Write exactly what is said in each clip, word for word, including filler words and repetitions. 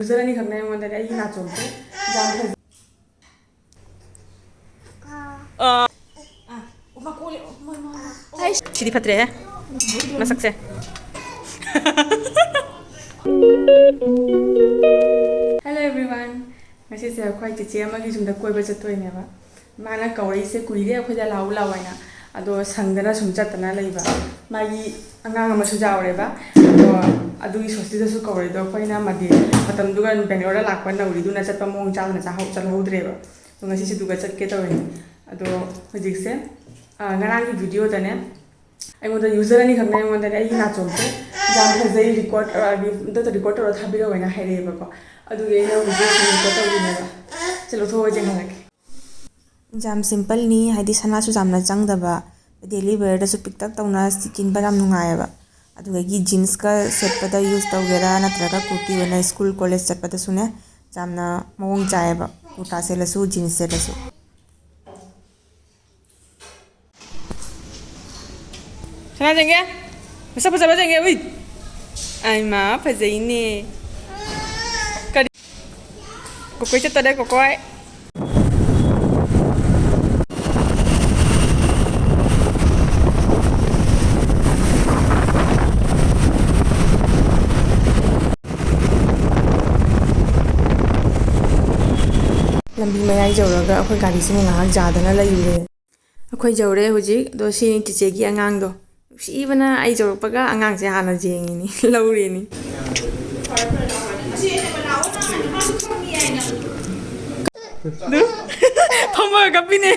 User ꯑꯅꯤꯈꯛꯅ ꯑꯩꯉꯣꯟꯗꯗꯤ ꯑꯩꯒꯤ ꯅꯥꯆꯣꯝꯁꯦ ꯌꯥꯝ ꯐꯖꯩ꯫ ꯑꯥ꯫ ꯑꯥ, ꯎꯃꯥ ꯀꯣꯜꯂꯦ, ꯎꯃꯥ, ꯎꯃꯥ, ꯎꯃꯥ꯫ ꯑꯩꯁ, ꯁꯤꯗꯤ ꯐꯠꯇ꯭ꯔꯦꯍꯦ꯫ ꯃꯁꯛꯁꯦ꯫ Hello everyone. ꯉꯁꯤꯁꯦ ꯑꯩꯈꯣꯏ ꯆꯤꯆꯦ ꯑꯃꯒꯤ ꯌꯨꯝꯗ ꯀꯣꯏꯕ ꯆꯠꯇꯣꯏꯅꯦꯕ꯫ ꯃꯥꯅ ꯀꯧꯔꯛꯏꯁꯦ ꯀꯨꯏꯔꯦ ꯑꯩꯈꯣꯏꯗ ꯂꯥꯛꯎ ꯂꯥꯛꯎ ꯍꯥꯏꯅ꯫ ꯑꯗꯣ ꯁꯪꯗꯅ ꯁꯨꯝ ꯆꯠꯇꯅ ꯂꯩꯕ꯫ ꯃꯥꯒꯤ ꯑꯉꯥꯡ ꯑꯃꯁꯨ ꯌꯥꯎꯔꯦꯕ꯫ ꯑꯗꯣ ꯑꯗꯨꯒꯤ ꯁꯣꯁꯇꯤꯗꯁꯨ ꯀꯧꯔꯦ꯫ ꯑꯗꯣ ꯑꯩꯈꯣꯏꯅ ꯃꯗꯤ ꯃꯇꯝꯗꯨꯒ ꯕꯦꯡꯒ꯭ꯂꯣꯔꯗ ꯂꯥꯛꯄ ꯅꯧꯔꯤꯗꯨꯅ ꯆꯠꯄ ꯃꯑꯣꯡ ꯆꯥꯗꯅ ꯆꯥꯍꯧ-, ꯆꯠꯍꯧꯗ꯭ꯔꯦꯕ꯫ ꯑꯗꯣ ꯉꯁꯤꯁꯤꯗꯨꯒ ꯆꯠꯀꯦ ꯇꯧꯔꯤꯅꯤ꯫ ꯑꯗꯣ ꯍꯧꯖꯤꯛꯁꯦ, ꯑ, ꯉꯔꯥꯡꯒꯤ ꯚꯤꯗꯤꯑꯣꯗꯅꯦ ꯑꯩꯉꯣꯟꯗ ꯌꯨꯖꯔ ꯑꯅꯤꯈꯛꯅ ꯑꯩꯉꯣꯟꯗꯅꯦ ꯑꯩꯒꯤ ꯅꯥꯆꯣꯝꯁꯦ ꯌꯥꯝ ꯐꯖꯩ, ꯔꯤꯀꯣꯔꯠ, ꯑ, ꯑꯝꯇ ꯔꯤꯀꯣꯔꯠ ꯇꯧꯔ ꯊꯥꯕꯤꯔꯛꯑꯣꯅ ꯍꯥꯏꯔꯛꯑꯦꯕꯀꯣ꯫ ꯑꯗꯨꯒꯤ ꯑꯩꯅ ꯍꯧꯖꯤꯛ ꯔꯤꯀꯣꯔꯠ ꯇꯧꯔꯤꯅꯦꯕ꯫ ꯁꯤ ꯂꯧꯊꯣꯛꯑꯒ ꯌꯦꯡꯍꯜꯂꯛꯀꯦ꯫ ꯌꯥꯝ ꯁꯤꯝꯄꯜꯅꯤ, ꯍꯥꯏꯗꯤ ꯁꯅꯥꯁꯨ ꯌꯥꯝꯅ ꯆꯪꯗꯕ, ꯗꯦꯂꯤ ꯋꯦꯌꯔꯗꯁꯨ ꯄꯤꯛꯇꯛ ꯇꯧꯅ ꯁꯤꯖꯤꯟꯕ ꯌꯥꯝ ꯅꯨꯡꯉꯥꯏꯌꯦꯕ꯫ ꯑꯗꯨꯗꯒꯤ ꯖꯤꯟꯁꯀ ꯁꯦꯠꯄꯗ ꯌꯨꯁ ꯇꯧꯒꯦꯔꯥ, ꯅꯠꯇ꯭ꯔꯒ ꯀꯨꯔꯇꯤ ꯑꯣꯏꯅ ꯁ꯭ꯀꯨꯜ ꯀꯣꯂꯦꯖ ꯆꯠꯄꯗꯁꯨꯅꯦ ꯌꯥꯝꯅ ꯃꯑꯣꯡ ꯆꯥꯏꯌꯦꯕ, ꯀꯨꯔꯇꯥ ꯁꯦꯠꯂꯁꯨ ꯖꯤꯟꯁ ꯁꯦꯠꯂꯁꯨ꯫ ꯁꯅꯥ ꯆꯪꯒꯦ? ꯃꯁꯛ ꯐꯖꯕ ꯆꯪꯒꯦ? ꯎꯏ! ꯑꯩꯃꯥ, ꯐꯖꯩꯅꯦ꯫ ꯀꯔꯤ? ꯀꯣꯀꯣꯏ ꯆꯠꯇꯣꯔꯦ, ꯀꯣꯀꯣꯏ꯫ ꯂꯝꯕꯤ ꯃꯌꯥꯏ ꯌꯧꯔꯒ ꯑꯩꯈꯣꯏ ꯒꯥꯔꯤꯁꯤꯅ ꯉꯥꯏꯍꯥꯛ ꯌꯥꯗꯅ ꯂꯩꯔꯨꯔꯦ꯫ ꯑꯩꯈꯣꯏ ꯌꯧꯔꯦ ꯍꯧꯖꯤꯛ꯫ ꯑꯗꯣ ꯁꯤꯅꯤ ꯆꯤꯆꯦꯒꯤ ꯑꯉꯥꯡꯗꯣ꯫ ꯅꯨꯡꯁꯤꯕꯅ ꯑꯩ ꯌꯧꯔꯛꯄꯒ ꯑꯉꯥꯡꯁꯦ ꯍꯥꯟꯅ ꯌꯦꯡꯉꯤꯅꯤ, ꯂꯧꯔꯤꯅꯤ꯫ ꯑꯗꯨ ꯐꯝꯃꯒ ꯀꯞꯄꯤꯅꯦ꯫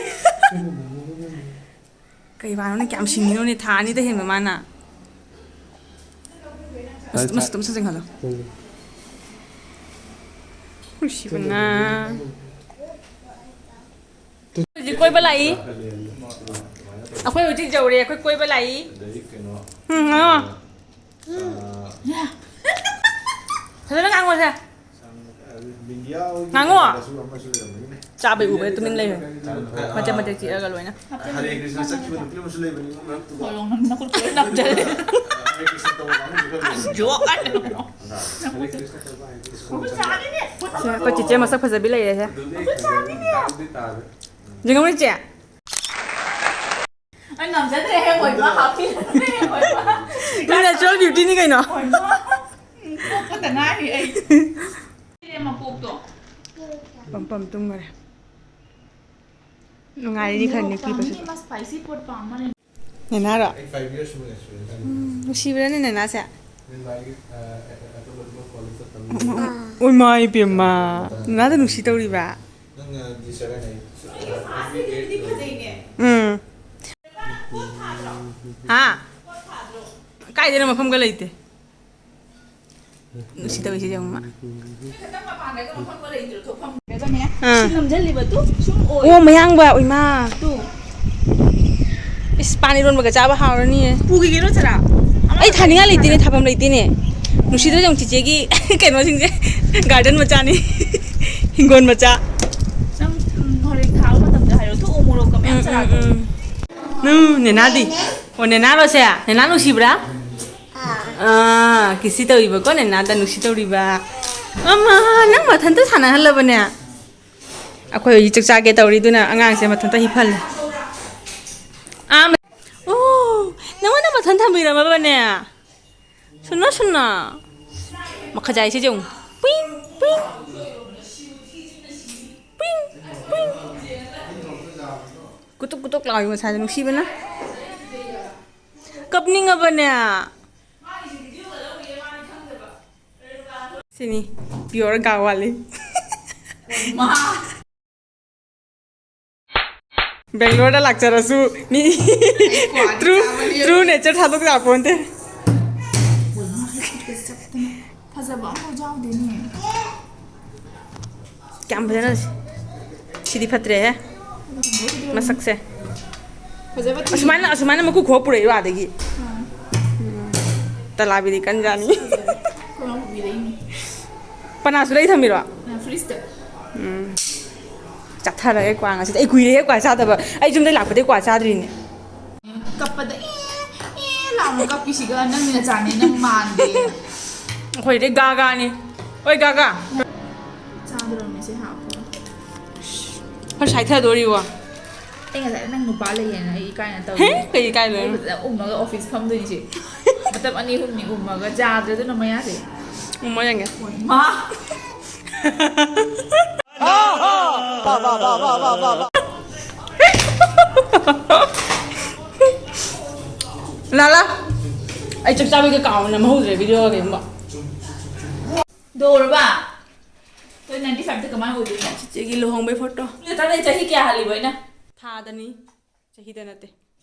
ꯀꯩ ꯋꯥꯅꯣꯅꯦ, ꯀꯌꯥꯝ ꯁꯤꯡꯉꯤꯅꯣꯅꯦ, ꯊꯥ ꯑꯅꯤꯗ ꯍꯦꯟꯕ ꯃꯥꯅ꯫ ꯃꯁꯛꯇꯣ, ꯃꯁꯛꯇꯣ ꯑꯝꯇ ꯆꯤꯡꯍꯜꯂꯣ꯫ ꯅꯨꯡꯁꯤꯕꯅ꯫ ꯍꯧꯖꯤꯛ ꯀꯣꯏꯕ ꯂꯥꯛꯏ꯫ ꯑꯩꯈꯣꯏ ꯍꯧꯖꯤꯛ ꯌꯧꯔꯦ, ꯑꯩꯈꯣꯏ ꯀꯣꯏꯕ ꯂꯥꯛꯏ꯫ ꯎꯝ, ꯉꯥꯡꯉꯣ꯫ ꯐꯖꯅ ꯉꯥꯡꯉꯣꯁꯦ꯫ ꯉꯥꯡꯉꯣ꯫ ꯆꯥꯕꯩ ꯎꯕꯩ ꯇꯨꯃꯤꯟ ꯂꯩꯔꯦ꯫ ꯃꯇꯦꯛ ꯃꯇꯦꯛ ꯆꯤꯛꯑꯒ ꯂꯣꯏꯅ꯫ ꯍꯔꯦ ꯀ꯭ꯔꯤꯁꯅ ꯆꯠꯈꯤꯕ ꯅꯨꯄꯤ ꯑꯃꯁꯨ ꯂꯩꯕꯅꯤ ꯃꯔꯛꯇꯨꯗ꯫ ꯅꯈꯨꯠ ꯂꯣꯏ ꯅꯞꯖꯜꯂꯦ꯫ ꯖꯣꯛ ꯍꯥꯏꯅ꯫ ꯁꯦ, ꯑꯩꯈꯣꯏ ꯆꯤꯆꯦ ꯃꯁꯛ ꯐꯖꯕꯤ ꯂꯩꯔꯦꯁꯦ꯫ ꯌꯦꯡꯉꯝꯅꯦ ꯆꯦ꯫ ꯑꯩ ꯉꯝꯖꯗ꯭ꯔꯦꯍꯦ, ꯑꯣꯏꯃꯥ, ꯍꯥꯞꯄꯤꯔꯅꯨꯍꯦ, ꯑꯣꯏꯃꯥ꯫ ꯅꯪ natural beautyꯅꯤ ꯀꯩꯅꯣ꯫ ꯑꯣꯏꯃꯥ꯫ ꯎꯝ, ꯄꯣꯛꯄꯗ ꯉꯥꯏꯔꯤ ꯑꯩ꯫ ꯁꯤꯅꯦ ꯃꯀꯣꯛꯇꯣ꯫ ꯄꯝ ꯄꯝ ꯇꯨꯝꯈꯔꯦ꯫ ꯅꯨꯡꯉꯥꯏꯔꯤ ꯈꯔ ꯅꯤꯛꯄꯤꯕꯁꯨ꯫ ꯃꯥ spicy ꯄꯣꯠ ꯄꯥꯝꯃ ꯂꯩ꯫ ꯅꯦꯅꯥꯔꯣ? ꯑꯩ five years ꯁꯨꯔꯦ experience ꯍꯥꯏꯁꯦ꯫ ꯎꯝ, ꯅꯨꯡꯁꯤꯕ꯭ꯔꯥꯅꯦ ꯅꯦꯅꯥꯁꯦ? ꯅꯦꯅꯥꯒꯤ, ꯑ, ꯑ, ꯑ, ꯑꯇꯣꯞꯄ ꯀꯣꯂꯦꯖ ꯆꯠꯇꯕꯅꯤ꯫ ꯎꯝ, ꯎꯝ, ꯎꯝ꯫ ꯎꯏꯃꯥ ꯏꯄꯦꯝꯃ꯫ ꯅꯦꯅꯥꯗ ꯅꯨꯡꯁꯤ ꯇꯧꯔꯤꯕ? ꯅꯪ, ꯑ, G seven ꯑꯩ, ꯑ, ꯎꯝ꯫ ꯍꯥ? ꯀꯥꯏꯗꯅꯣ ꯃꯐꯝꯒ ꯂꯩꯇꯦ꯫ ꯅꯨꯡꯁꯤ ꯇꯧꯔꯤꯁꯦ ꯌꯦꯡꯉꯨ ꯃꯥ꯫ ꯑꯥ꯫ ꯁꯤ ꯅꯝꯖꯜꯂꯤꯕ ꯇꯨ ꯁꯨꯝ ꯑꯣꯏ꯫ ꯑꯣ, ꯃꯌꯥꯡꯕ, ꯎꯏꯃꯥ꯫ ꯇꯨ꯫ ꯏꯁ, ꯄꯥꯟ ꯏꯔꯣꯟꯕꯒ ꯆꯥꯕ ꯍꯥꯎꯔꯅꯤꯌꯦ꯫ ꯄꯨꯈꯤꯒꯦꯔꯣ ꯆꯔꯥ? ꯑꯩ ꯊꯥꯅꯤꯡꯉꯥꯏ ꯂꯩꯇꯦꯅꯦ, ꯊꯥꯐꯝ ꯂꯩꯇꯦꯅꯦ꯫ ꯅꯨꯡꯁꯤꯗ ꯌꯦꯡꯉꯨ ꯆꯤꯆꯦꯒꯤ ꯀꯩꯅꯣꯁꯤꯡꯁꯦ꯫ Garden ꯃꯆꯥꯅꯤ꯫ ꯍꯤꯡꯒꯣꯜ ꯃꯆꯥ꯫ ꯅꯪ, ꯎꯝ, ꯍꯣꯔꯦꯟ ꯊꯥꯕ ꯃꯇꯝꯗ ꯍꯥꯏꯔꯣ꯫ ꯇꯨ ꯎ ꯃꯣꯔꯣꯛꯀ ꯃꯌꯥꯝ ꯎꯝ, ꯎꯝ, ꯆꯔꯥꯗꯣ꯫ ꯎꯝ꯫ ꯅꯨ, ꯅꯦꯅꯥꯗꯤ? ꯑꯣ, ꯅꯦꯅꯥꯔꯣ ꯁꯦ? ꯅꯦꯅꯥ ꯅꯨꯡꯁꯤꯕ꯭ꯔꯥ? ꯑꯥ, ꯀꯤꯁꯤ ꯇꯧꯔꯤꯕꯀꯣ, ꯅꯦꯅꯥꯗ ꯅꯨꯡꯁꯤ ꯇꯧꯔꯤꯕ꯫ ꯑꯃ, ꯅꯪ ꯃꯊꯟꯇ ꯁꯥꯟꯅꯍꯜꯂꯕꯅꯦ? ꯑꯩꯈꯣꯏ ꯍꯧꯖꯤꯛ ꯆꯥꯛ ꯆꯥꯒꯦ ꯇꯧꯔꯤ, ꯑꯗꯨꯅ ꯑꯉꯥꯡꯁꯦ ꯃꯊꯟꯇ ꯍꯤꯞꯍꯜꯂꯦ꯫ ꯑꯥ, ꯃ-, ꯑꯣ, ꯅꯪꯉꯣꯟꯗ ꯃꯊꯟ ꯊꯝꯕꯤꯔꯝꯃꯕꯅꯦ? ꯁꯨꯅꯣ, ꯁꯨꯅꯣ꯫ ꯃꯈꯖꯥꯏꯁꯦ ꯌꯦꯡꯉꯨ꯫ ꯄꯨꯏꯡ, ꯄꯨꯏꯡ꯫ ꯄꯨꯏꯡ, ꯄꯨꯏꯡ꯫ ꯀꯨꯇꯨꯛ, ꯀꯨꯇꯨꯛ ꯂꯥꯎꯏ ꯃꯁꯥꯁꯦ ꯅꯨꯡꯁꯤꯕꯅ꯫ ꯀꯞꯅꯤꯡꯉꯕꯅꯦ꯫ ꯁꯤꯅꯤ, pure ꯒꯥꯋꯥꯂꯤ꯫ ꯕꯦꯡꯒ꯭ꯂꯣꯔꯗ ꯂꯥꯛꯆꯔꯁꯨ ꯃꯤ true, true nature ꯊꯥꯗꯣꯛ ꯌꯥꯄꯣꯟꯇꯦ꯫ ꯐꯖꯕ ꯑꯝꯐꯥꯎ ꯌꯥꯎꯗꯦꯅꯦ꯫ ꯀꯌꯥꯝ ꯐꯖꯅ ꯁꯤ-, ꯁꯤꯗꯤ ꯐꯠꯇ꯭ꯔꯦꯍꯦ꯫ ꯃꯁꯛꯁꯦ꯫ ꯐꯖꯕ ꯊꯤ-, ꯑꯁꯨꯃꯥꯏꯅ, ꯑꯁꯨꯃꯥꯏꯅ ꯃꯀꯨ ꯈꯣꯛꯑ ꯄꯨꯔꯛꯏꯔꯣ ꯑꯥꯗꯒꯤ? ꯑꯥ꯫ ꯎꯝ꯫ ꯇꯂꯥꯕꯤꯗꯤ ꯀꯟꯖꯥꯅꯤ꯫ ꯐꯖꯔꯦ꯫ ꯑꯩꯈꯣꯏ ꯃꯥꯅ ꯄꯨꯕꯤꯔꯛꯏꯅꯤ꯫ ꯄꯅꯥꯁꯨ ꯂꯩ ꯊꯝꯃꯤꯔꯣ? ꯑ, fridgeꯇ꯫ ꯎꯝ꯫ ꯆꯥꯊꯔꯒꯦ ꯀ꯭ꯋꯥ ꯉꯁꯤꯗꯤ꯫ ꯑꯩ ꯀꯨꯏꯔꯦꯍꯦ ꯀ꯭ꯋꯥ ꯆꯥꯗꯕ꯫ ꯑꯩ ꯌꯨꯝꯗꯩ ꯂꯥꯛꯄꯗꯩ ꯀ꯭ꯋꯥ ꯆꯥꯗ꯭ꯔꯤꯅꯦ꯫ ꯀꯞꯄꯗ ꯑꯦ, ꯑꯦ ꯂꯥꯎꯅ ꯀꯞꯄꯤꯁꯤꯒ ꯅꯪ ꯅꯆꯥꯅꯦ, ꯅꯪ ꯃꯥꯟꯗꯦ꯫ ꯑꯩꯈꯣꯏꯗꯤ ꯒꯥꯒꯥꯅꯤ꯫ ꯍꯣꯏ, ꯒꯥꯒꯥ꯫ ꯆꯥꯗꯣꯔꯝꯃꯦ ꯁꯤ ꯍꯥꯞꯄꯣ꯫ ꯈꯔ ꯁꯥꯏꯊꯗꯣꯔꯤꯕꯣ꯫ ꯑꯩ ꯉꯁꯥꯏ ꯅꯪ ꯅꯨꯄꯥ ꯂꯩꯌꯦꯅ ꯑꯩ ꯏꯀꯥꯏꯅ ꯇꯧꯔꯤ꯫ ꯍꯦ? ꯀꯩ ꯏꯀꯥꯏꯗꯣꯏꯅꯣ? ꯑꯩ ꯐꯖꯅ ꯎꯝꯃꯒ ꯑꯣꯐꯤꯁ ꯐꯝꯗꯣꯏꯅꯤ ꯁꯤ꯫ ꯃꯇꯝ ꯑꯅꯤ ꯑꯍꯨꯝꯅꯤ ꯎꯝꯃꯒ ꯆꯥꯗ꯭ꯔꯦ ꯑꯗꯨꯅ ꯃꯌꯥꯁꯦ꯫ ꯎꯝꯃꯣ ꯌꯦꯡꯒꯦ꯫ ꯃꯥ꯫ ꯂꯥꯂꯥ, ꯑꯩ ꯆꯥꯛ ꯆꯥꯕꯒꯤ ꯀꯥꯎꯅ ꯅꯝꯍꯧꯗ꯭ꯔꯦ ꯚꯤꯗꯤꯑꯣꯒ ꯀꯩꯒꯨꯝꯕ꯫ ꯗꯧꯔꯕ? ꯇꯣ ꯅꯥꯏꯟꯇꯤ ꯐꯥꯏꯚꯇ ꯀꯃꯥꯏꯅ ꯑꯣꯏꯗꯣꯏꯅꯣ? ꯆꯤꯆꯦꯒꯤ ꯂꯨꯍꯣꯡꯕꯩ ꯐꯣꯇꯣ꯫ ꯅꯠꯇꯦ, ꯆꯍꯤ ꯀꯌꯥ ꯍꯜꯂꯤꯕ ꯑꯩꯅ? ꯊꯥꯗꯅꯤ, ꯆꯍꯤꯗ ꯅꯠꯇꯦ꯫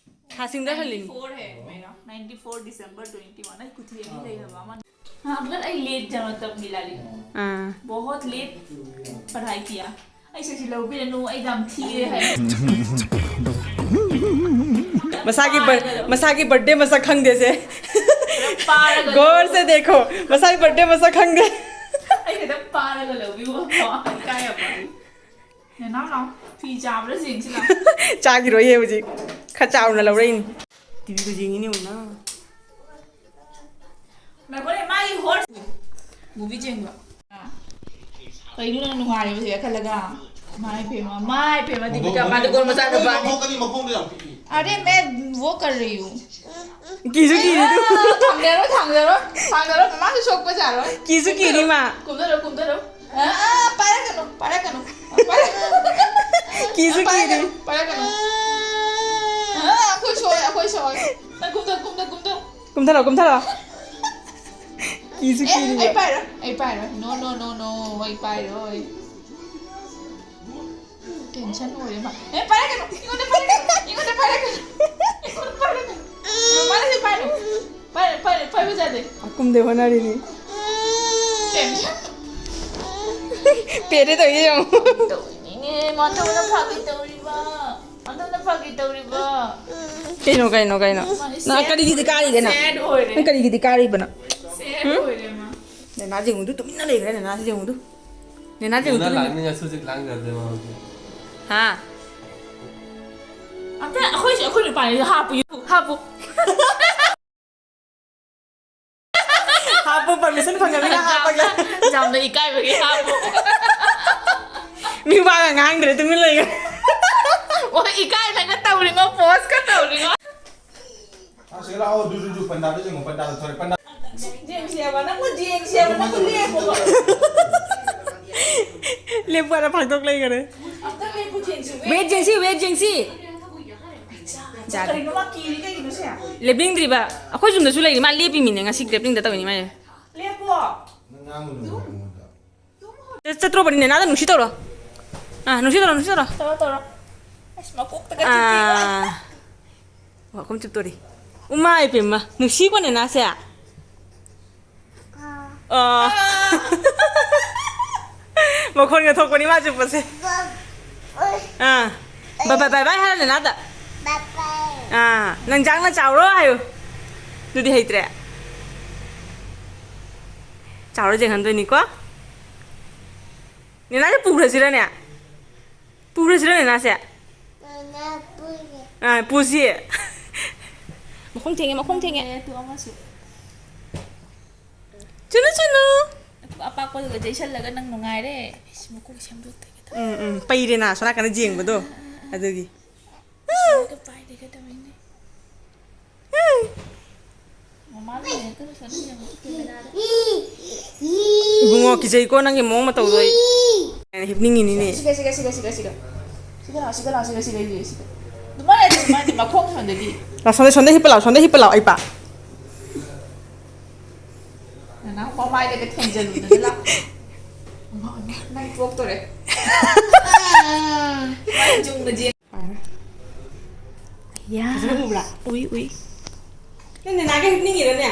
ꯊꯥꯁꯤꯡꯗ ꯍꯜꯂꯤꯅꯤ꯫ ꯅꯥꯏꯟꯇꯤ ꯐꯣꯔ ꯍꯦ ꯃꯦꯔꯥ, ninety four December twenty one꯫ ꯑꯩ ꯈꯨꯊꯤ ꯑꯅꯤ ꯂꯩ ꯍꯥꯏꯕ ꯑꯃ꯫ हाँ, मगर ꯑꯩ late ꯖꯟꯃ ꯇꯝꯒꯤ ꯂꯥꯂꯤ꯫ ꯑꯥ꯫ बहुत late पढ़ाई किया꯫ ꯑꯩ ꯁꯛꯁꯤ ꯂꯧꯕꯤꯔꯅꯨ, ꯑꯩ ꯌꯥꯝ ꯊꯤꯔꯦ ꯍꯥꯏ꯫ ꯃꯁꯥꯒꯤ ꯕꯔ-, ꯃꯁꯥꯒꯤ ꯕꯔꯊꯗꯦ ꯃꯁꯛ ꯈꯪꯗꯦꯁꯦ꯫ ꯄꯥꯔꯒ ꯒꯧꯔ ꯁꯦ ꯗꯦꯈꯣ, ꯃꯁꯥꯒꯤ ꯕꯔꯊꯗꯦ ꯃꯁꯛ ꯈꯪꯗꯦ꯫ ꯑꯩ ꯈꯤꯇꯪ ꯄꯥꯔꯒ ꯂꯧꯕꯤꯌꯣ꯫ ꯏꯀꯥꯏ ꯌꯥꯝ ꯅꯅꯥꯎ ꯂꯥꯎ꯫ ꯐꯤ ꯆꯥꯕ꯭ꯔꯥ ꯌꯦꯡꯁꯤ ꯂꯥꯎ꯫ ꯆꯥꯈꯤꯔꯣꯏꯌꯦ ꯍꯧꯖꯤꯛ꯫ ꯈꯔ ꯆꯥꯎꯅ ꯂꯧꯔꯛꯏꯅꯤ꯫ ꯇꯤꯚꯤꯒ ꯌꯦꯡꯉꯤꯅꯦ ꯃꯨꯟꯅ꯫ ꯉꯥꯏꯈꯣꯅꯦ, ꯃꯥꯒꯤ ꯍꯣꯔꯁ ꯃꯨꯚꯤ ꯌꯦꯡꯕ꯫ ꯀꯩꯅꯣ ꯅꯪ ꯅꯨꯡꯉꯥꯏꯔꯤꯕꯁꯦ ꯈꯜꯂꯒ? ꯃꯥꯏ ꯄꯦꯝꯃ, ꯃꯥꯏ ꯄꯦꯝꯃ, ꯗꯤꯄꯤꯀꯥ ꯄꯥꯗꯨꯀꯣꯟ ꯃꯆꯥꯅꯨꯄꯥ꯫ ꯃꯈꯣꯡ ꯀꯔꯤ, ꯃꯈꯣꯡꯗꯣ ꯌꯥꯝ ꯄꯤꯛꯏ꯫ अरे, मैं वो कर रही हूँ। ꯀꯤꯁꯨ ꯀꯤꯔꯤ ꯑꯗꯨ꯫ ꯊꯥꯡꯗꯔꯣ, ꯊꯥꯡꯗꯔꯣ, ꯊꯥꯡꯗꯔꯣ, ꯃꯃꯥꯁꯨ ꯁꯣꯛꯄ ꯖꯥꯔꯣꯏ꯫ ꯀꯤꯁꯨ ꯀꯤꯔꯤ ꯃꯥ꯫ ꯀꯨꯝꯗꯔꯣ, ꯀꯨꯝꯗꯔꯣ꯫ ꯑꯥ, ꯑꯥ, ꯄꯥꯏꯔꯛꯀꯅꯨ, ꯄꯥꯏꯔꯛꯀꯅꯨ, ꯄꯥꯏꯔꯛꯀꯅꯨ꯫ ꯀꯤꯁꯨ ꯀꯤꯔꯤ꯫ ꯄꯥꯏꯔꯛꯀꯅꯨ, ꯄꯥꯏꯔꯛꯀꯅꯨ꯫ ꯑꯥ, ꯑꯩꯈꯣꯏ ꯁꯣꯛꯑꯦ, ꯑꯩꯈꯣꯏ ꯁꯣꯛꯑꯦ꯫ ꯅꯪ ꯀꯨꯝꯊꯧ, ꯀꯨꯝꯊꯧ, ꯀꯨꯝꯊꯧ꯫ ꯀꯨꯝꯊꯔꯣ, ꯀꯨꯝꯊꯔꯣ꯫ ꯀꯤꯁꯨ ꯑꯦ, ꯀꯤꯔꯤ꯫ ꯑꯩ ꯄꯥꯏꯔꯣꯏ, ꯑꯩ ꯄꯥꯏꯔꯣꯏ꯫ No, no, no, no, ꯑꯩ ꯄꯥꯏꯔꯣꯏ꯫ Tension ꯑꯣꯏꯔꯦ ꯃꯥ꯫ ꯑꯦ, ꯄꯥꯏꯔꯛꯀꯅꯨ, ꯑꯩꯉꯣꯟꯗ ꯄꯥꯏꯔꯛꯀꯅꯨ, ꯑꯩꯉꯣꯟꯗ ꯄꯥꯏꯔꯛꯀꯅꯨ, ꯑꯩꯉꯣꯟꯗ ꯄꯥꯏꯔꯛꯀꯅꯨ꯫ ꯃꯥꯅꯁꯨ ꯄꯥꯏꯔꯣ꯫ ꯄꯥꯏꯔꯣ, ꯄꯥꯏꯔꯣ, ꯄꯥꯏꯕ ꯌꯥꯗꯦ꯫ ꯑꯀꯨꯝꯗꯩ ꯍꯣꯠꯅꯔꯤꯅꯤ꯫ Tension꯫ ꯄꯦꯔꯦ ꯇꯧꯔꯤꯁꯦ ꯌꯦꯡꯉꯣ꯫ ꯇꯧꯔꯤꯅꯤꯅꯦ, ꯃꯥ ꯇꯧꯅ ꯐꯥꯒꯤ ꯇꯧꯔꯤꯕ꯫ ꯑꯗꯨꯅ ꯐꯥꯒꯤ ꯇꯧꯔꯤꯕ꯫ ꯀꯩꯅꯣ, ꯀꯩꯅꯣ, ꯀꯩꯅꯣ? ꯃꯥꯗꯤ ꯅꯪ sad ꯀꯔꯤꯒꯤꯗꯤ ꯑꯣꯏꯔꯦ, ꯀꯥꯔꯤꯒꯦ ꯅꯪ? Sad ꯑꯣꯏꯔꯦ꯫ ꯅꯪ ꯀꯔꯤꯒꯤꯗꯤ ꯀꯥꯔꯤꯕꯅꯣ? Sad ꯍꯨꯝ? ꯑꯣꯏꯔꯦ ꯃꯥ꯫ ꯅꯦꯅꯥ ꯖꯤꯡꯗꯨ ꯇꯨꯃꯤꯟꯅ ꯂꯩꯈ꯭ꯔꯦ, ꯅꯦꯅꯥ ꯖꯤꯡꯗꯨ꯫ ꯅꯦꯅꯥ ꯖꯤꯡꯗꯨ ꯅꯦꯅꯥ ꯇꯨꯃꯤꯟꯅ꯫ ꯂꯥꯛꯅꯤꯡꯉꯁꯨ ꯍꯧꯖꯤꯛ ꯂꯥꯡꯖꯗ꯭ꯔꯦ ꯃꯥ ꯍꯧꯖꯤꯛ꯫ ꯍꯥ? ꯑꯝꯇ ꯑꯩꯈꯣꯏꯁꯨ, ꯑꯩꯈꯣꯏ ꯅꯨꯄꯥꯅꯤꯁꯨ ꯍꯥꯞꯄꯨ, ꯍꯥꯞꯄꯨ꯫ ꯄꯔꯃꯤꯁꯟ ꯐꯪꯉꯃꯤꯅ ꯍꯥꯞꯄꯒꯦ꯫ ꯌꯥꯝꯅ ꯏꯀꯥꯏꯕꯒꯤ ꯍꯥꯞꯄꯣ꯫ ꯃꯤ ꯋꯥꯒ ꯉꯥꯡꯗ꯭ꯔꯦ, ꯇꯨꯃꯤꯟ ꯂꯩꯈ꯭ꯔꯦ꯫ ꯑꯣ, ꯏꯀꯥꯏꯅꯒ ꯇꯧꯔꯤꯉꯣ, ꯄꯣꯁꯀ ꯇꯧꯔꯤꯉꯣ꯫ ꯑꯁ, ꯂꯥꯛꯑꯣ, ꯑꯗꯨ, ꯑꯗꯨ, ꯑꯗꯨ, ꯄꯟꯗꯥꯗ ꯌꯦꯡꯉꯣ, ꯄꯟꯗꯥꯗ ꯊꯣꯔꯦ, ꯄꯟꯗꯥ꯫ ꯌꯦꯡꯁꯦꯕ, ꯅꯪꯕꯨ ꯌꯦꯡꯁꯦꯕ, ꯅꯪꯕꯨ ꯂꯦꯞꯄꯣꯕ꯫ ꯂꯦꯞꯄꯨ ꯍꯥꯏꯅ ꯐꯥꯛꯇꯣꯛ ꯂꯩꯈꯔꯦ꯫ ꯑꯝꯇ ꯂꯦꯞꯄꯨ ꯌꯦꯡꯁꯦ꯫ ꯋꯦꯠ ꯌꯦꯡꯁꯤ, ꯋꯦꯠ ꯌꯦꯡꯁꯤ꯫ ꯌꯥꯗꯦ꯫ ꯀꯔꯤꯅꯣ ꯃꯥ ꯀꯤꯔꯤ ꯀꯩꯒꯤꯅꯣ ꯁꯦ? ꯂꯦꯞꯅꯤꯡꯗ꯭ꯔꯤꯕ꯫ ꯑꯩꯈꯣꯏ ꯌꯨꯝꯗꯁꯨ ꯂꯩꯔꯤ, ꯃꯥ ꯂꯦꯞꯄꯤꯃꯤꯅꯦ, ꯉꯁꯤ ꯒ꯭ꯔꯦꯄ꯭ꯂꯤꯡꯗ ꯇꯧꯔꯤꯅꯤ ꯃꯥꯏ꯫ ꯂꯦꯞꯄꯣ꯫ ꯅꯪ ꯉꯥꯡꯒꯅꯨ ꯑꯩꯉꯣꯟꯗ꯫ ꯆꯠꯇ꯭ꯔꯣꯕꯅꯤꯅꯦ, ꯅꯥꯗ ꯅꯨꯡꯁꯤ ꯇꯧꯔꯣ꯫ ꯑꯥ, ꯅꯨꯡꯁꯤ ꯇꯧꯔꯣ, ꯅꯨꯡꯁꯤ ꯇꯧꯔꯣ꯫ ꯇꯧꯔꯣ, ꯇꯧꯔꯣ꯫ ꯑꯁ, ꯃꯀꯣꯛꯇꯒ ꯆꯤꯛꯇꯦꯀꯣ꯫ ꯑꯥ꯫ ꯃꯈꯨꯝ ꯆꯨꯞꯇꯣꯔꯤ꯫ ꯎꯃꯥ ꯏꯄꯦꯝꯃ, ꯅꯨꯡꯁꯤꯀꯣ ꯅꯦꯅꯥꯁꯦ? ꯑꯥ꯫ ꯃꯈꯣꯟꯒ ꯊꯣꯛꯄꯅꯤ ꯃꯥ ꯆꯨꯞꯄꯁꯦ꯫ ꯑꯥ꯫ ꯕꯥꯏ ꯕꯥꯏ ꯕꯥꯏ ꯕꯥꯏ ꯍꯥꯏꯔꯣ ꯅꯦꯅꯥꯗ꯫ ꯑꯥ꯫ ꯅꯪ ꯖꯥꯡꯅ ꯆꯥꯎꯔꯣ ꯍꯥꯏꯌꯨ꯫ ꯑꯗꯨꯗꯤ ꯍꯩꯇ꯭ꯔꯦ꯫ ꯆꯥꯎꯔ ꯌꯦꯡꯍꯟꯗꯣꯏꯅꯤꯀꯣ꯫ ꯅꯦꯅꯥꯁꯦ ꯄꯨꯈ꯭ꯔꯁꯤꯔꯅꯦ? ꯄꯨꯈ꯭ꯔꯁꯤꯔ ꯅꯦꯅꯥꯁꯦ? ꯑꯥ, ꯄꯨꯁꯤ꯫ ꯃꯈꯣꯡ ꯊꯦꯡꯉꯦ, ꯃꯈꯣꯡ ꯊꯦꯡꯉꯦ꯫ ꯑꯦ, ꯇꯨ ꯑꯃꯁꯨ꯫ ꯆꯨꯅꯨ, ꯆꯨꯅꯨ꯫ ꯑꯄꯥꯛꯄꯗꯨꯒ ꯆꯩꯁꯜꯂꯒ ꯅꯪ ꯅꯨꯡꯉꯥꯏꯔꯦ꯫ ꯏꯁ, ꯃꯀꯣꯛ ꯁꯦꯝꯗꯣꯛꯇꯒꯦ ꯇꯧꯋꯦ꯫ ꯎꯝ, ꯎꯝ, ꯄꯩꯔꯦꯅ ꯁꯣꯝ ꯅꯥꯀꯟꯗ ꯌꯦꯡꯕꯗꯣ꯫ ꯑꯗꯨꯒꯤ꯫ ꯏꯁꯥꯒ ꯄꯥꯏꯗꯒꯦ ꯇꯧꯋꯤꯅꯦ꯫ ꯃꯃꯥ ꯂꯩꯔꯦ, ꯀꯩꯅꯣ ꯁꯣꯝꯗ ꯌꯦꯡꯉꯣ, ꯀꯦꯃꯦꯔꯥꯗ꯫ ꯏꯕꯨꯡꯉꯣ, ꯀꯤꯖꯩꯀꯣ ꯅꯪꯒꯤ ꯃꯑꯣꯡ ꯃꯇꯧꯗꯣ ꯑꯩ꯫ ꯑꯩꯅ ꯍꯤꯞꯅꯤꯡꯉꯤꯅꯤꯅꯦ꯫ ꯁꯤꯒ, ꯁꯤꯒ, ꯁꯤꯒ, ꯁꯤꯒ, ꯁꯤꯒ꯫ ꯁꯤꯗ ꯂꯥꯛꯑꯣ, ꯁꯤꯗ ꯂꯥꯛꯑꯣ, ꯁꯤꯗ, ꯁꯤꯗ, ꯁꯤꯗ, ꯁꯤꯗ꯫ ꯑꯗꯨꯃꯥꯏꯅ ꯑꯗꯨꯃꯥꯏꯅ ꯃꯈꯣꯡ ꯁꯣꯝꯗꯒꯤ꯫ ꯂꯥꯛꯑꯣ, ꯁꯣꯝꯗ, ꯁꯣꯝꯗ ꯍꯤꯞꯄ ꯂꯥꯛꯑꯣ, ꯁꯣꯝꯗ ꯍꯤꯞꯄ ꯂꯥꯛꯑꯣ, ꯑꯩ ꯄꯥ꯫ ꯅꯅꯥꯎ ꯃꯃꯥꯏꯗꯒ ꯊꯦꯡꯖꯜꯂꯨꯗꯅ ꯂꯥꯛꯑꯣ꯫ ꯅꯪ ꯇꯣꯛꯇꯣꯔꯦ꯫ ꯃꯥꯏ ꯆꯨꯝꯅ ꯌꯦꯡ-, ꯐꯖꯅ ꯎꯕ꯭ꯔꯥ? ꯎꯏ, ꯎꯏ꯫ ꯅꯪ ꯅꯦꯅꯥꯒ ꯍꯤꯞꯅꯤꯡꯉꯤꯔꯅꯦ?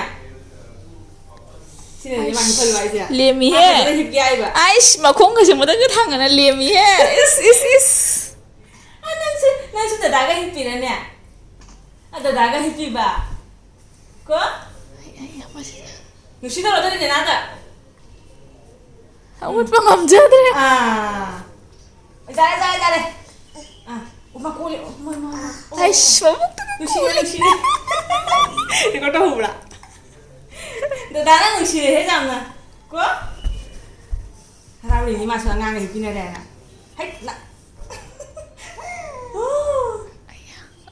ꯁꯤꯅꯅꯦ ꯃꯥ ꯍꯤꯞꯍꯜꯂꯣ ꯍꯥꯏꯁꯦ? ꯂꯦꯝꯃꯤꯍꯦ꯫ ꯃꯥ ꯐꯖꯅ ꯍꯤꯞꯀꯦ ꯍꯥꯏꯕ꯫ ꯑꯩꯁ, ꯃꯈꯣꯡꯒꯁꯦ ꯃꯊꯛꯇ ꯊꯥꯡꯒꯠꯅ ꯂꯦꯝꯃꯤꯍꯦ꯫ ꯏꯁ, ꯏꯁ, ꯏꯁ꯫ ꯑ, ꯅꯪꯁꯨ, ꯅꯪꯁꯨ ꯗꯗꯥꯒ ꯍꯤꯞꯄꯤꯔꯅꯦ? ꯑ, ꯗꯗꯥꯒ ꯍꯤꯞꯄꯤꯕ꯫ ꯀꯣ? ꯅꯨꯡꯁꯤ ꯇꯧꯔꯣ ꯑꯗꯨꯗꯤ ꯅꯦꯅꯥꯗ꯫ ꯍꯧꯒꯠꯄ ꯉꯝꯖꯗ꯭ꯔꯦ꯫ ꯑꯥ꯫ ꯌꯥꯔꯦ, ꯌꯥꯔꯦ, ꯌꯥꯔꯦ꯫ ꯑꯥ꯫ ꯎꯃꯥ ꯀꯣꯜꯂꯦ꯫ ꯎꯃꯥ, ꯎꯃꯥ, ꯎꯃꯥ꯫ ꯑꯩꯁ, ꯃꯕꯨꯛꯇꯨꯒ ꯅꯨꯡꯁꯤꯅꯦ, ꯅꯨꯡꯁꯤꯅꯦ꯫ Record ꯇꯧꯍꯧꯕ꯭ꯔꯥ? ꯗꯗꯥꯅ ꯅꯨꯡꯁꯤꯔꯦꯍꯦ ꯌꯥꯝꯅ꯫ ꯀꯣ? ꯍꯔꯥꯎꯔꯤꯅꯤ ꯃꯥꯁꯨ ꯑꯉꯥꯡꯒ ꯍꯦꯛ ꯄꯤꯅꯔꯦꯅ꯫ ꯍꯩꯠ, ꯅ-,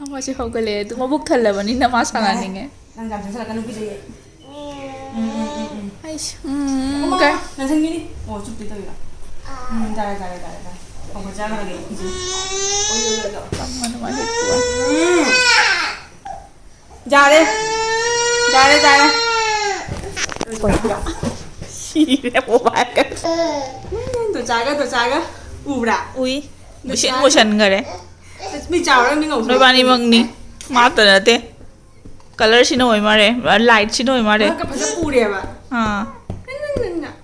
ꯑꯃꯁꯨ ꯍꯧꯒꯠꯂꯛꯑꯦ꯫ ꯑꯗꯨ ꯃꯕꯨꯛ ꯊꯜꯂꯕꯅꯤꯅ ꯃꯥ ꯁꯥꯟꯅꯅꯤꯡꯉꯦ꯫ ꯅꯪ ꯌꯥꯝ ꯆꯪꯁꯜꯂꯛꯀꯅꯨ, ꯄꯤꯖꯩꯌꯦ꯫ ꯎꯝ, ꯎꯝ, ꯎꯝ, ꯎꯝ꯫ ꯑꯩꯁ, ꯎꯝ, ꯎꯝ, ꯎꯃꯥ, ꯀꯩ? ꯅꯪꯁꯟꯒꯤꯅꯤ꯫ ꯑꯣ, ꯆꯨꯞꯇꯣꯏ ꯇꯧꯔꯤꯕ꯫ ꯎꯝ, ꯇꯥꯔꯦ, ꯇꯥꯔꯦ, ꯇꯥꯔꯦ, ꯇꯥꯔꯦ꯫ ꯍꯧꯒꯠꯆꯈ꯭ꯔꯒꯦ, ꯏꯆꯦ꯫ ꯑꯣꯏ, ꯑꯣꯏ, ꯑꯣꯏ, ꯑꯣꯏ꯫ ꯀꯃꯥꯏꯅ ꯃꯥ ꯍꯦꯛ ꯄꯨꯔ? ꯎꯝ꯫ ꯌꯥꯔꯦ꯫ ꯌꯥꯔꯦ, ꯌꯥꯔꯦ꯫ ꯁꯤꯔꯦ, ꯃꯣꯕꯥꯏꯜꯒ꯫ ꯎꯝ, ꯗꯣꯆꯥꯒ, ꯗꯣꯆꯥꯒ꯫ ꯎꯕ꯭ꯔꯥ? ꯎꯏ꯫ ꯃꯨꯁꯤꯟ ꯗꯣꯆꯥꯒ꯫ ꯃꯨꯁꯟꯈꯔꯦ꯫ ꯃꯤ ꯆꯥꯎꯔ ꯃꯤ ꯉꯧꯊꯣꯔꯛ-, ꯅꯣꯏꯕꯥꯅꯤꯃꯛꯅꯤ꯫ ꯃꯥꯇ ꯅꯠꯇꯦ꯫ ꯀꯂꯔꯁꯤꯅ ꯑꯣꯏ ꯃꯥꯜꯂꯦ꯫ ꯂꯥꯏꯠꯁꯤꯅ ꯑꯣꯏ ꯃꯥꯜꯂꯦ꯫ ꯃꯍꯥꯛꯀ ꯐꯖ ꯎꯔꯦꯕ꯫ ꯑꯥ꯫ ꯅꯪ, ꯅꯪ, ꯅꯪ, ꯅꯪ꯫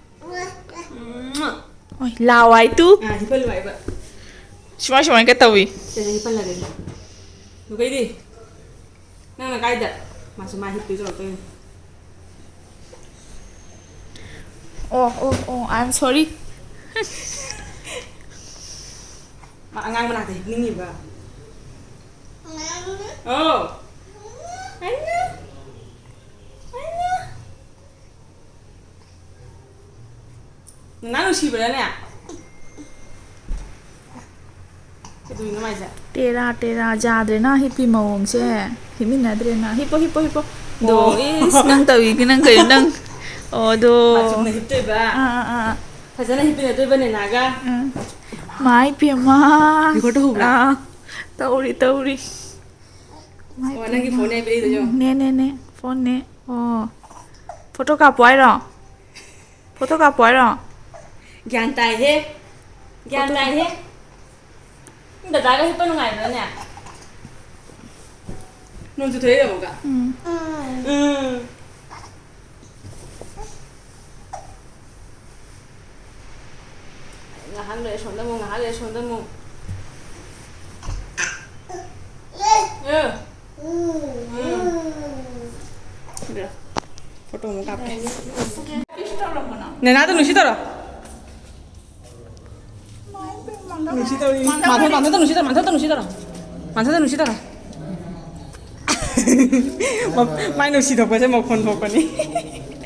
ꯎꯝ꯫ ꯍꯣꯏ, ꯂꯥꯎ ꯍꯥꯏ ꯇꯨ꯫ ꯑꯥ, ꯍꯤꯞꯍꯜꯂꯨ ꯍꯥꯏꯕ꯫ ꯁꯨꯃꯥꯏ, ꯁꯨꯃꯥꯏꯅ ꯀ ꯇꯧꯏ꯫ ꯁꯤꯗ ꯍꯤꯞꯍꯜꯂꯒꯦ꯫ ꯑꯗꯨꯒꯩꯗꯤ ꯅꯪꯅ ꯀꯥꯏꯗ? ꯃꯥꯁꯨ ꯃꯥ ꯍꯤꯞꯇꯣꯏ ꯇꯧꯔꯛꯇꯣꯏꯅꯤ꯫ ꯑꯣ, ꯑꯣ, ꯑꯣ, I am sorry. ꯃꯥ ꯑꯉꯥꯡ ꯃꯅꯥꯛꯇ ꯍꯤꯞꯅꯤꯡꯉꯤꯕ꯫ ꯑꯣ꯫ ꯅꯅꯥ ꯅꯨꯡꯁꯤꯕ꯭ꯔꯥꯅꯦ? ꯀꯩꯗꯧꯔꯤꯅꯣ ꯃꯥꯏꯁꯦ? ꯇꯦꯔꯥ ꯇꯦꯔꯥ ꯌꯥꯗ꯭ꯔꯦꯅ ꯍꯤꯞꯄꯤ ꯃꯑꯣꯡꯁꯦ꯫ ꯍꯤꯞꯃꯤꯟꯅꯗ꯭ꯔꯦꯅ꯫ ꯍꯤꯞꯄꯣ, ꯍꯤꯞꯄꯣ, ꯍꯤꯞꯄꯣ꯫ ꯗꯣ, ꯑꯣ꯫ ꯏꯁ, ꯅꯪ ꯇꯧꯏꯒꯤ ꯅꯪ ꯀꯩꯅꯣ ꯅꯪ? ꯑꯣ, ꯗꯣ꯫ ꯃꯥ ꯆꯨꯝꯅ ꯍꯤꯞꯇꯣꯏꯕ꯫ ꯑꯥ, ꯑꯥ, ꯑꯥ꯫ ꯐꯖꯅ ꯍꯤꯞꯃꯤꯟꯅꯗꯣꯏꯕ ꯅꯦꯅꯥꯒ꯫ ꯎꯝ꯫ ꯃꯥꯏ ꯄꯦꯝꯃ꯫ Record ꯇꯧꯍꯧꯕ꯭ꯔꯥ? ꯑꯥ, ꯇꯧꯔꯤ, ꯇꯧꯔꯤ꯫ ꯃꯥꯏ ꯑꯣ, ꯅꯪꯒꯤ ꯄꯦꯝꯃ꯫ Phone ꯅꯦ ꯄꯤꯔꯛꯏꯗꯣ ꯌꯦꯡꯉꯣ꯫ ꯎꯝ, ꯅꯦ, ꯅꯦ, ꯅꯦ꯫ Phone ꯅꯦ꯫ ꯑꯣ꯫ Photo ꯀꯥꯞꯄꯣ ꯍꯥꯏꯔꯣ? Photo ꯀꯥꯞꯄꯣ ꯍꯥꯏꯔꯣ? ꯒ꯭ꯌꯥꯟ ꯇꯥꯏꯍꯦ꯫ ꯒ꯭ꯌꯥꯟ ꯇꯥꯏꯍꯦ꯫ ꯗꯗꯥꯒ ꯍꯤꯞꯄ ꯅꯨꯡꯉꯥꯏꯕ꯭ꯔꯥꯅꯦ? ꯅꯣꯡ ꯆꯨꯊꯔꯛꯏꯔꯣ ꯑꯃꯨꯛꯀ? ꯎꯝ꯫ ꯎꯝ꯫ ꯉꯥꯏꯍꯥꯛ ꯂꯩꯔ ꯁꯣꯝꯗ ꯑꯃꯨꯛ, ꯉꯥꯏꯍꯥꯛ ꯂꯩꯔ ꯁꯣꯝꯗ ꯑꯃꯨꯛ꯫ ꯑꯦ꯫ ꯎꯝ꯫ ꯁꯤꯗ ꯐꯣꯇꯣ ꯑꯃꯨꯛ ꯀꯥꯞꯀꯦ꯫ ꯅꯦꯅꯥꯗꯣ ꯅꯨꯡꯁꯤ ꯇꯧꯔꯣ꯫ ꯅꯨꯡꯁꯤ ꯇꯧꯔꯤ꯫ ꯃꯥꯟꯊꯣꯛ, ꯃꯥꯟꯊꯣꯛꯇ ꯅꯨꯡꯁꯤ ꯇꯧꯔꯣ, ꯃꯥꯟꯊꯣꯛꯇ ꯅꯨꯡꯁꯤ ꯇꯧꯔꯣ꯫ ꯃꯥꯟꯊꯣꯛꯇ ꯅꯨꯡꯁꯤ ꯇꯧꯔꯣ꯫ ꯃꯥꯏ ꯅꯨꯡꯁꯤ ꯊꯣꯛꯄꯁꯦ ꯃꯈꯣꯟ ꯊꯣꯛꯄꯅꯤ꯫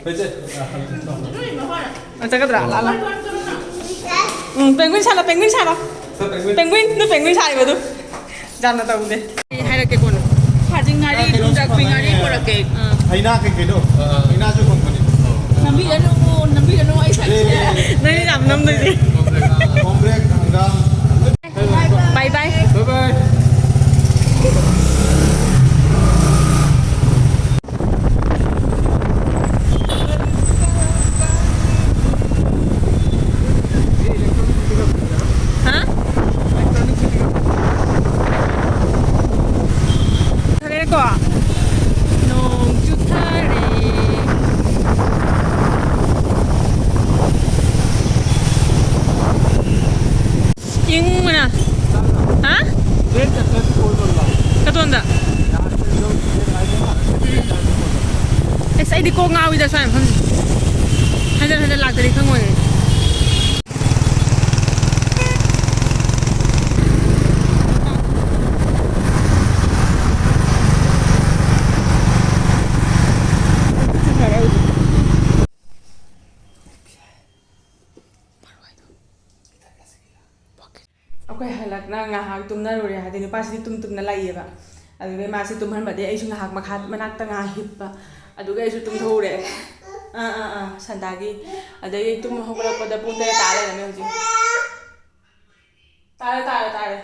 ꯍꯣꯏ, ꯆꯦ꯫ ꯑ, ꯆꯠꯀꯗ꯭ꯔꯥ? ꯂꯥꯛꯑꯣ, ꯂꯥꯛꯑꯣ꯫ ꯎꯝ, penguin ꯁꯥꯔꯣ, penguin ꯁꯥꯔꯣ꯫ Sir, penguin꯫ Penguin, ꯅꯣꯏ penguin ꯁꯥꯔꯤꯕꯗꯨ꯫ ꯌꯥꯝꯅ ꯇꯧꯗꯦ꯫ ꯑꯩ ꯍꯥꯏꯔꯛꯀꯦ ꯀꯣꯟꯅ꯫ ꯐꯥꯖꯤꯡ ꯉꯥꯔꯤ, ꯀꯩꯅꯣꯁꯨ ꯊꯨꯝꯖꯥꯛꯄꯤ ꯉꯥꯔꯤ ꯐꯪꯉꯦ꯫ ꯄꯨꯔꯛꯀꯦ꯫ ꯑꯥ꯫ ꯍꯩꯅꯥ ꯀꯩꯀꯩꯗꯣ? ꯑꯥ꯫ ꯍꯩꯅꯥꯁꯨ ꯐꯪꯕꯅꯦ꯫ ꯅꯝꯕꯤꯒꯅꯨ, ꯅꯝꯕꯤꯒꯅꯨ, ꯑꯩ ꯁꯛꯁꯦ꯫ ꯑꯦ꯫ ꯅꯪꯗꯤ ꯌꯥꯝ ꯅꯝꯗꯣꯏꯁꯦ꯫ ꯀꯣꯝꯄ꯭ꯔꯦꯛ, ꯍꯪꯒꯥꯝ꯫ Bye bye꯫ Bye bye꯫ ꯍꯥ? ꯆꯨꯊꯔꯦꯀꯣ? ꯅꯣꯡ ꯆꯨꯊꯔꯦ꯫ ꯏꯪꯕꯅ꯫ ꯍꯥ? ꯀꯗꯣꯝꯗ? ꯑꯁ, ꯑꯩꯗꯤ ꯀꯣꯛ ꯉꯥꯎꯋꯤꯗ ꯁ꯭ꯋꯥꯏ ꯃꯐꯝꯁꯦ꯫ ꯍꯟꯖꯟ ꯍꯟꯖꯟ ꯂꯥꯛꯇꯗꯤ ꯈꯪꯉꯣꯏ꯫ ꯑꯩꯈꯣꯏ ꯍꯜꯂꯛꯅ ꯉꯥꯏꯍꯥꯛ ꯇꯨꯝꯅꯔꯨꯔꯦ, ꯍꯥꯏꯗꯤ ꯅꯨꯄꯥꯁꯤꯗꯤ ꯇꯨꯝ ꯇꯨꯝꯅ ꯂꯩꯌꯦꯕ꯫ ꯑꯗꯨꯗꯩ ꯃꯥꯁꯤ ꯇꯨꯝꯍꯟꯕꯗꯤ ꯑꯩꯁꯨ ꯉꯥꯏꯍꯥꯛ ꯃꯈꯥ ꯃꯅꯥꯛꯇ ꯉꯥꯏꯍꯥꯛ ꯍꯤꯞꯄ, ꯑꯗꯨꯒ ꯑꯩꯁꯨ ꯇꯨꯝꯊꯣꯛꯎꯔꯦ꯫ ꯑꯥ, ꯑꯥ, ꯑꯥ, ꯁꯟꯗꯥꯒꯤ꯫ ꯑꯗꯩ ꯇꯨꯝ ꯍꯧꯒꯠꯂꯛꯄꯗ ꯄꯨꯡ ꯇꯔꯦꯠ ꯇꯥ ꯂꯩꯔꯝꯃꯦ ꯍꯧꯖꯤꯛ꯫ ꯇꯥꯔꯦ, ꯇꯥꯔꯦ, ꯇꯥꯔꯦ꯫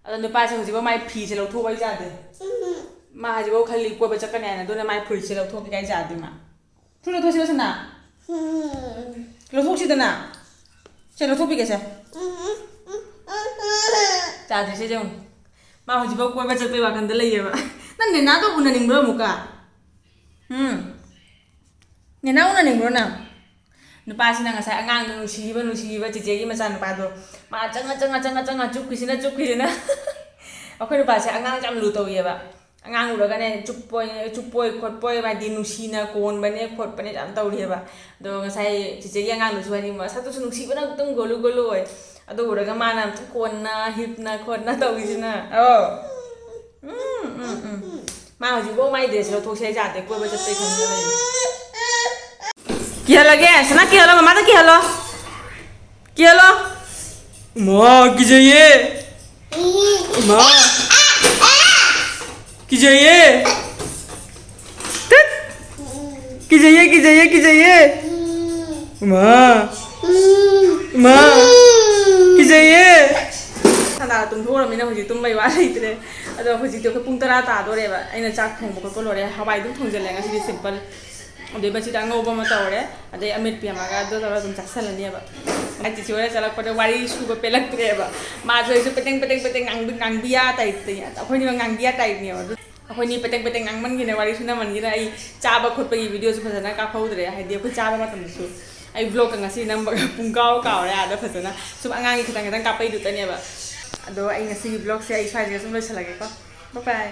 ꯑꯗꯣ ꯅꯨꯄꯥꯁꯦ ꯍꯧꯖꯤꯛꯐꯥꯎ ꯃꯥꯏ ꯐꯤꯁꯦ ꯂꯧꯊꯣꯛꯄ ꯌꯥꯗꯦ꯫ ꯃꯥ ꯍꯧꯖꯤꯛꯐꯥꯎ ꯈꯜꯂꯤ ꯀꯣꯏꯕ ꯆꯠꯀꯅꯤ ꯍꯥꯏꯅ, ꯑꯗꯨꯅ ꯃꯥꯏ ꯐꯨꯔꯤꯠꯁꯦ ꯂꯧꯊꯣꯛꯀꯦ ꯀꯥꯏ ꯌꯥꯗꯦ ꯃꯥ꯫ ꯐꯨꯔꯤꯠ ꯂꯧꯊꯣꯛꯁꯤꯔꯣ ꯁꯅꯥ? ꯂꯧꯊꯣꯛꯁꯤꯗꯅ꯫ ꯁꯦ, ꯂꯧꯊꯣꯛꯄꯤꯒꯦꯁꯦ꯫ ꯌꯥꯗ꯭ꯔꯤꯁꯦ ꯌꯦꯡꯉꯨ꯫ ꯃꯥ ꯍꯧꯖꯤꯛꯐꯥꯎ ꯀꯣꯏꯕ ꯆꯠꯄꯩ ꯋꯥꯈꯜꯗ ꯂꯩꯌꯦꯕ꯫ ꯅꯪ ꯅꯦꯅꯥꯗꯣ ꯎꯅꯅꯤꯡꯕ꯭ꯔꯣ ꯑꯃꯨꯛꯀ? ꯎꯝ? ꯅꯦꯅꯥ ꯎꯅꯅꯤꯡꯕ꯭ꯔꯣ ꯅꯪ? ꯅꯨꯄꯥꯁꯤꯅ ꯉꯁꯥꯏ ꯑꯉꯥꯡꯗꯣ ꯅꯨꯡꯁꯤꯈꯤꯕ, ꯅꯨꯡꯁꯤꯈꯤꯕ ꯆꯤꯆꯦꯒꯤ ꯃꯆꯥꯅꯨꯄꯥꯗꯣ꯫ ꯃꯥ ꯆꯪꯉ, ꯆꯪꯉ, ꯆꯪꯉ, ꯆꯪꯉ ꯆꯨꯞꯈꯤꯁꯤꯅ, ꯆꯨꯞꯈꯤꯁꯤꯅ꯫ ꯑꯩꯈꯣꯏ ꯅꯨꯄꯥꯁꯦ ꯑꯉꯥꯡꯁꯦ ꯌꯥꯝ ꯂꯨ ꯇꯧꯋꯦꯕ꯫ ꯑꯉꯥꯡ ꯎꯔꯒꯅꯦ ꯆꯨꯞꯄꯣꯏ, ꯆꯨꯞꯄꯣꯏ ꯈꯣꯠꯄꯣꯏ, ꯃꯥꯗꯤ ꯅꯨꯡꯁꯤꯅ ꯀꯣꯟꯕꯅꯦ ꯈꯣꯠꯄꯅꯦ ꯌꯥꯝ ꯇꯧꯔꯤꯑꯕ꯫ ꯑꯗꯣ ꯉꯁꯥꯏ ꯆꯤꯆꯦꯒꯤ ꯑꯉꯥꯡꯗꯨꯁꯨ ꯍꯥꯏꯗꯤ ꯃꯁꯛꯇꯨꯁꯨ ꯅꯨꯡꯁꯤꯕꯅ ꯑꯗꯨꯝ ꯒꯣꯂꯨ ꯒꯣꯂꯨ ꯑꯣꯏ꯫ ꯑꯗꯨ ꯎꯔꯒ ꯃꯥꯅ ꯑꯝꯇ ꯀꯣꯟꯅ, ꯍꯤꯞꯅ ꯈꯣꯠꯅ ꯇꯧꯔꯤꯁꯤꯅ꯫ ꯑꯧ꯫ ꯎꯝ, ꯎꯝ, ꯎꯝ꯫ ꯃꯥ ꯍꯧꯖꯤꯛꯐꯥꯎ ꯃꯥꯏ dress ꯂꯧꯊꯣꯛꯁꯦ ꯍꯥꯏ ꯌꯥꯗꯦ, ꯀꯣꯏꯕ ꯆꯠꯄꯩ ꯈꯟꯕ ꯂꯩ꯫ ꯀꯤꯍꯜꯂꯒꯦ, ꯁꯅꯥ ꯀꯤꯍꯜꯂꯣ, ꯃꯃꯥꯗ ꯀꯤꯍꯜꯂꯣ꯫ ꯀꯤꯍꯜꯂꯣ꯫ ꯃꯥ, ꯀꯤꯖꯩꯌꯦ꯫ ꯃꯥ꯫ ꯀꯤꯖꯩꯌꯦ꯫ ꯇꯠ꯫ ꯀꯤꯖꯩꯌꯦ, ꯀꯤꯖꯩꯌꯦ, ꯀꯤꯖꯩꯌꯦ꯫ ꯃꯥ꯫ ꯃꯥ꯫ ꯀꯤꯖꯩꯌꯦ꯫ ꯁꯅꯥ ꯇꯨꯝꯊꯣꯛꯎꯔꯃꯤꯅ ꯍꯧꯖꯤꯛ ꯇꯨꯝꯕꯩ ꯋꯥ ꯂꯩꯇ꯭ꯔꯦ꯫ ꯑꯗꯣ ꯍꯧꯖꯤꯛꯇꯤ ꯑꯩꯈꯣꯏ ꯄꯨꯡ ꯇꯔꯥ ꯇꯥꯗꯣꯔꯦꯕ꯫ ꯑꯩꯅ ꯆꯥꯛ ꯊꯣꯡꯕ ꯈꯣꯠꯄ ꯂꯣꯏꯔꯦ꯫ ꯍꯋꯥꯏ ꯑꯗꯨꯝ ꯊꯣꯡꯖꯤꯜꯂꯦ ꯉꯁꯤꯗꯤ simple꯫ ꯑꯗꯩ ꯃꯁꯤꯗ ꯑꯉꯧꯕ ꯑꯃ ꯇꯧꯔꯦ, ꯑꯗꯩ ꯑꯃꯦꯠꯄꯤ ꯑꯃꯒ ꯑꯗꯨ ꯇꯧꯔꯒ ꯑꯗꯨꯝ ꯆꯥꯁꯜꯂꯅꯦꯕ꯫ ꯑꯩ ꯆꯤꯆꯦ ꯍꯣꯏꯗ ꯆꯠꯂꯛꯄꯗ ꯋꯥꯔꯤ ꯁꯨꯕ ꯄꯦꯜꯂꯛꯇ꯭ꯔꯦꯕ꯫ ꯃꯥꯁꯨ ꯑꯩꯁꯨ ꯄꯦꯇꯦꯡ ꯄꯦꯇꯦꯡ ꯄꯦꯇꯦꯡ ꯉꯥꯡꯕꯤ-, ꯉꯥꯡꯕꯤꯌꯥ type ꯇꯅꯦ꯫ ꯑꯩꯈꯣꯏꯅꯤꯃꯛ ꯉꯥꯡꯕꯤꯌꯥ type ꯅꯦꯕ꯫ ꯑꯗꯨ ꯑꯩꯈꯣꯏꯅꯤ ꯄꯦꯇꯦꯡ ꯄꯦꯇꯦꯡ ꯉꯥꯡꯃꯟꯒꯤꯅ, ꯋꯥꯔꯤ ꯁꯨꯅꯃꯟꯒꯤꯅ ꯑꯩ ꯆꯥꯕ ꯈꯣꯠꯄꯒꯤ video ꯁꯨ ꯐꯖꯅ ꯀꯥꯞꯍꯧꯗ꯭ꯔꯦ꯫ ꯍꯥꯏꯗꯤ ꯑꯩꯈꯣꯏ ꯆꯥꯕ ꯃꯇꯝꯗꯁꯨ ꯑꯩ vlog ꯀ ꯉꯁꯤ ꯅꯝꯕꯒ ꯄꯨꯡ ꯀꯥꯎ ꯀꯥꯎꯔꯦ꯫ ꯑꯥꯗ ꯐꯖꯅ ꯁꯨꯝ ꯑꯉꯥꯡꯒꯤ ꯈꯤꯇꯪ ꯈꯤꯇꯪ ꯀꯥꯞꯄꯩꯗꯨꯇꯅꯦꯕ꯫ ꯑꯗꯣ ꯑꯩ ꯉꯁꯤꯒꯤ vlog ꯁꯦ ꯑꯩ ꯁ꯭ꯋꯥꯏꯁꯤꯗ ꯁꯨꯝ ꯂꯣꯏꯁꯤꯜꯂꯒꯦꯀꯣ꯫ Bye bye꯫